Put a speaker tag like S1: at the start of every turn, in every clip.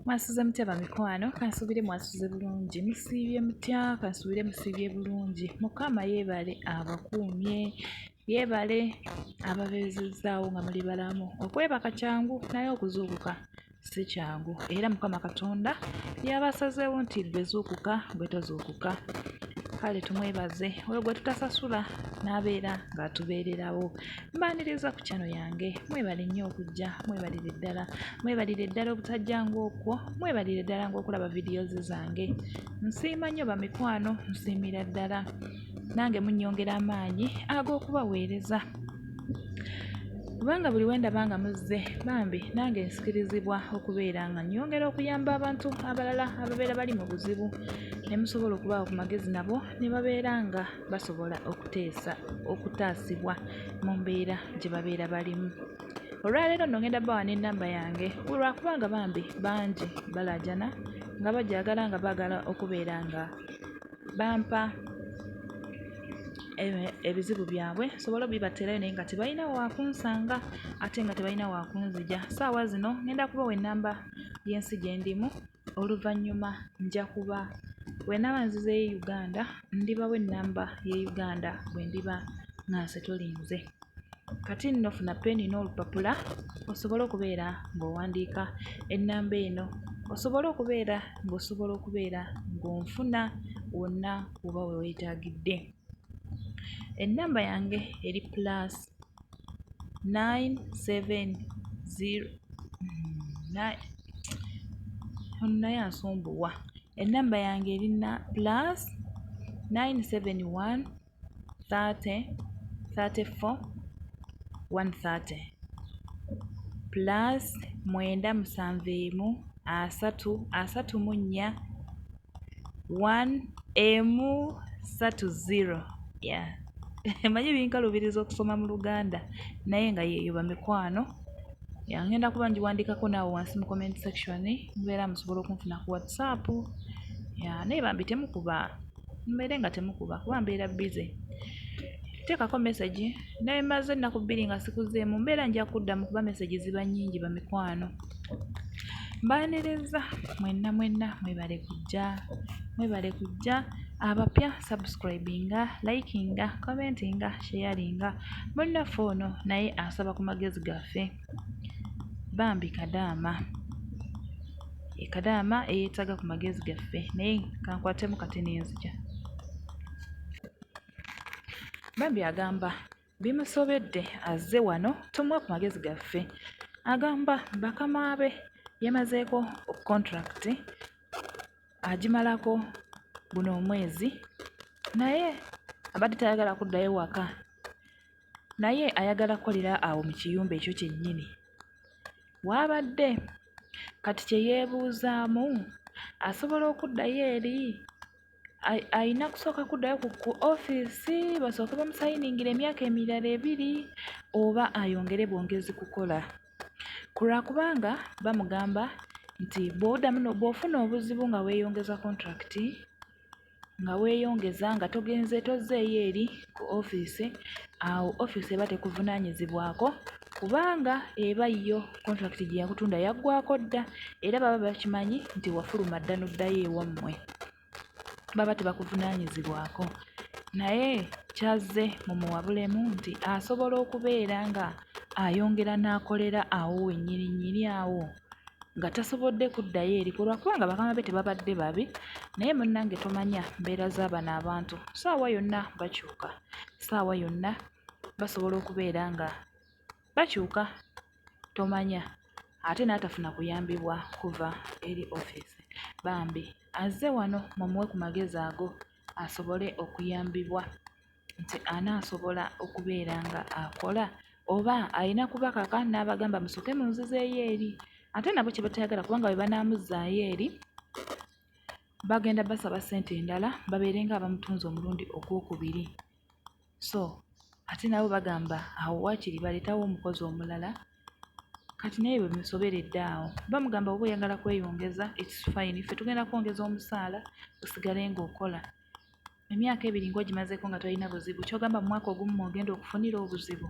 S1: Mwasuze mutya bamikwano? Kansuubire mwasuze bulungi. Musiibye mutya? Kansuubire musiibye bulungi. Mukama yeebale abakuumye, yeebale ababeezezzaawo nga muli balamu. Okwebaka kyangu naye okuzuukuka si kyangu. Era Mukama Katonda y'aba asazeewo nti ggwe zuukuka, ggwe tozuukuka. Kale tumwebaze oyo gwe tutasasula n'abeera ng'atubeererawo. Mbaaniriza ku channel yange, mwebale nnyo okujja, mwebalire ddala, mwebalire ddala obutajja ng'okwo, mwebalire ddala ng'okulaba videos zange. Nsiima nnyo bamikwano, nsiimira ddala. Nange munnyongera amaanyi ag'okubaweereza. Kubanga buli we ndaba nga muzze bambi nange nsikirizibwa okubeera nga nnyongera okuyamba abantu abalala ababeera bali mu buzibu ne musobola okubawa ku magezi nabo ne babeera nga basobola okuteesa okutaasibwa mu mbeera gye babeera balimu. Olwaleero nno ngenda bawa n'ennamba yange lwakubanga bambi bangi balaajana nga bagyagala nga baagala okubeera nga bampa ebizibu byabwe nsobole obibateerayo naye nga tebalina wakunsanga ate nga tebalina wakunzija. Ssaawa zino ngenda kubawa ennamba y'ensi gye ndimu oluvannyuma nja kuba bwe naaba nzizeeyo e Uganda ndibawa ennamba y'e Uganda bwe ndiba nga nsetolinze. Kati nno funa ppeeni n'olupapula osobole okubeera ng'owandiika ennamba eno osobole okubeera ng'osobola okubeera ng'onfuna wonna woba we weetaagidde. Ennamba yange eri plus nine seven zero ono naye ansumbuwa. Ennamba yange eri plus 971 30 34 130 plus 971 30 34 1 emu 3 0. Yeah. Manyi binkalubiriza okusoma mu Luganda naye nga yeeyo bamikwano. Ngenda kuba ngiwandiikako naawe wansi mu comment section, mubeera musobola okunfuna ku WhatsApp. Yeah, naye bambi temukuba, mubeere nga temukuba kuba mbeera busy. Teekako message naye maze ennaku 2 nga sikuzeemu, mbeera nja kuddamu kuba message ziba nnyingi bamikwano. Mbaaniriza mwenna mwenna, mwebale kujja, mwebale kujja. Abapya subscribinga, likinga, commentinga, sharinga. Munnaffe ono naye asaba ku magezi gaffe. Bambi kadaama. Kadaama eyeetaaga ku magezi gaffe naye kankwatemu kati nenzija. Bambi agamba bimusobedde azze wano tumuwe ku magezi gaffe. Agamba bakama be yamazeeko contract agimalako guno omwezi naye abadde tayagala kuddayo waka naye ayagala kukolera awo mu kiyumba ekyo kyennyini waabadde. Kati kye yeebuuzaamu asobola okuddayo eri ayina kusooka kuddayo ku ofiisi basooke bamusayiningira emyaka emirala 2 oba ayongere bwongezi kukola. Ku lwakubanga bamugamba nti bw'ofuna obuzibu nga weeyongeza contract nga weeyongeza nga togenze tozzeeyo eri ku ofiisi, awo ofiisi eba tekuvunaanyizibwako kubanga eba yo contract gye yakutunda yaggwaako dda era baba bakimanyi nti wafuluma dda n'oddayo ewammwe. Baba tebakuvunaanyizibwako. Naye kyazze mumuwabulemu nti asobola okubeera nga ayongera n'akolera awo wennyini nnyini awo nga tasobodde kuddayo eri lwakubanga bakama be tebabadde babi naye munnange tomanya mbeera za bano abantu. Ssaawa yonna bakyuka, ssaawa yonna basobola okubeera nga bakyuka tomanya ate n'atafuna kuyambibwa kuva eri ofiisi. Bambi azze wano mumuwe ku magezi ago asobole okuyambibwa nti anaasobola okubeera nga akola oba alina kubakaka n'abagamba musooke munzizeeyo eri. Ate nabo kye batayagala kubanga bwe banaamuzzaayo eri bagenda basaba ssente endala babeere nga abamutunze omulundi ogwokubiri. So ate nabo bagamba awo waakiri baleetawo omukozi omulala kati naye bwe bimusoberedde awo. Bamugamba bw'oba oyagala kweyongeza it's fine, ffe tugenda kwongeza omusaala osigale ng'okola. Emyaka 2 ng'ogimazeeko nga tolina buzibu, ky'ogamba mu mwaka ogumu mw'ogenda okufunira obuzibu.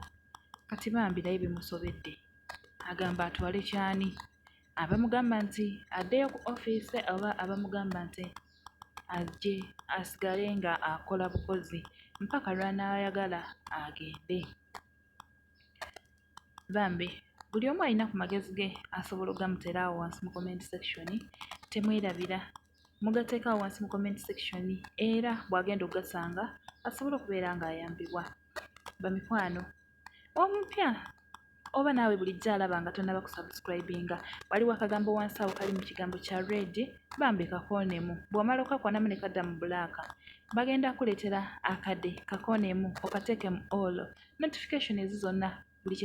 S1: Kati bambi naye bimusobedde. Agamba atwale kyani? Abamugamba nti addeyo ku ofiisi oba abamugamba nti ajje asigale nga akola bukozi mpaka lw'anaayagala agende. Bambi buli omu alina ku magezi ge asobola okugamuteera awo wansi mu comment section. Temwerabira mugateeka awo wansi mu comment section era bw'agenda okugasanga asobole okubeera ng'ayambibwa. Bamikwano omupya oba naawe bulijjo alaba nga tonnaba kusubscribinga, waliwo akagambo wansi awo kali mu kigambo kya red, bambi kakoonemu. Bw'omala okakonamu ne kadda mu bulaaka, bagenda kukuleetera akade, kakoonemu okateeke mu all notification ezo zonna buli kye.